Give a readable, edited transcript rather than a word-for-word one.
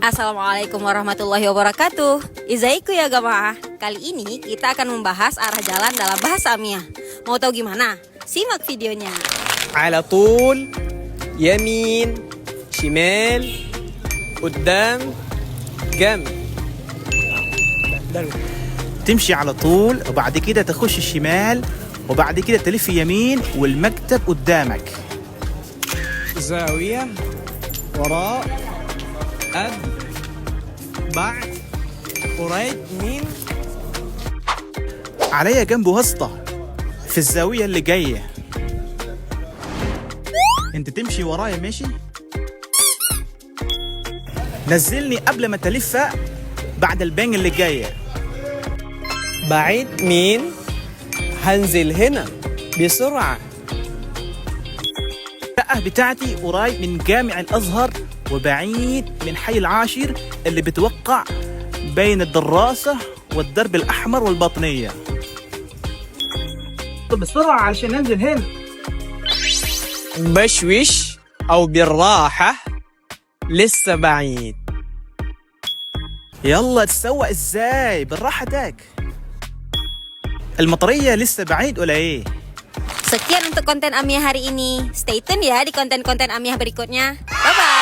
السلام عليكم ورحمة الله وبركاته. إزيكم يا جماعة. Kali ini kita akan membahas arah jalan dalam bahasa Amiah. Mau tahu gimana? Simak videonya. على طول، يمين، شمال، قدام، جنب. تمشي على طول وبعد كده تخش الشمال وبعد كده تلف يمين والمكتب قدامك. زاوية، وراء، قبل، بعد، قريب من. عليا جنب واسطة في الزاوية اللي جاية. انت تمشي ورايا، ماشي؟ نزلني قبل ما تلف بعد البنك اللي جاية. بعيد من، هنزل هنا بسرعة. الشقة بتاعتي قريب من جامع الأزهر وبعيد من حي العاشر اللي بتوقع بين الدراسة والدرب الأحمر والباطنية. طب بسرعة علشان ننزل هنا. بشويش أو بالراحة، لسه بعيد. يلا، تسوق ازاي؟ بالراحتك. المطرية لسه بعيد ولا ايه؟ Sekian untuk konten Amiah hari ini. Stay tune ya di konten-konten Amiah berikutnya. Bye-bye.